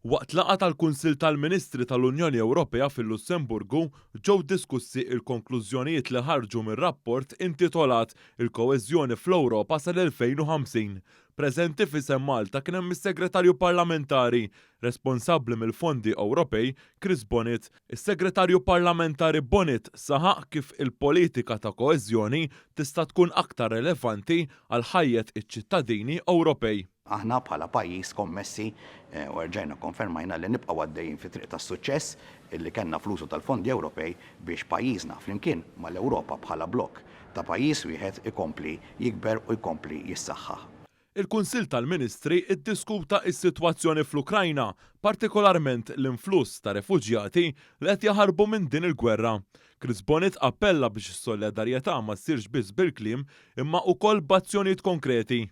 Waqt laqgħa tal-Kunsill tal-Ministri tal-Unjoni Ewropea fil-Lussemburgu ġew diskussi il-konklużjonijiet li ħarġu mir-rapport intitolat Il-Koeżjoni fl-Ewropa sal-2050. Preżenti f'isem Malta kien hemm is-Segretarju Parlamentari responsabbli mill-Fondi Ewropej Chris Bonett. Is-Segretarju Parlamentari Bonett saħaq kif il-politika ta' koeżjoni tista' tkun aktar relevanti għal ħajjet iċ-ċittadini Ewropej. Aħna bħala pajjiż kommessi u erġajna kkonfermajna li nibqgħu għaddejjin fit-triq tas-suċċess li kellna fl-użu tal-fondi Ewropej biex pajjiżna flimkien mal-Ewropa bħala blokk ta' pajjiż wieħed ikompli jikber u jkompli jissaħħaħ. Il-Kunsill tal-Ministri ddiskuta s-sitwazzjoni fl-Ukrajna, partikolarment l-influss ta' refuġjati li qed jaħarbu minn din il-gwerra. Chris Bonett appella biex is-solidarjetà ma ssirx biss bil-kliem imma ukoll b'azzjonijiet konkreti.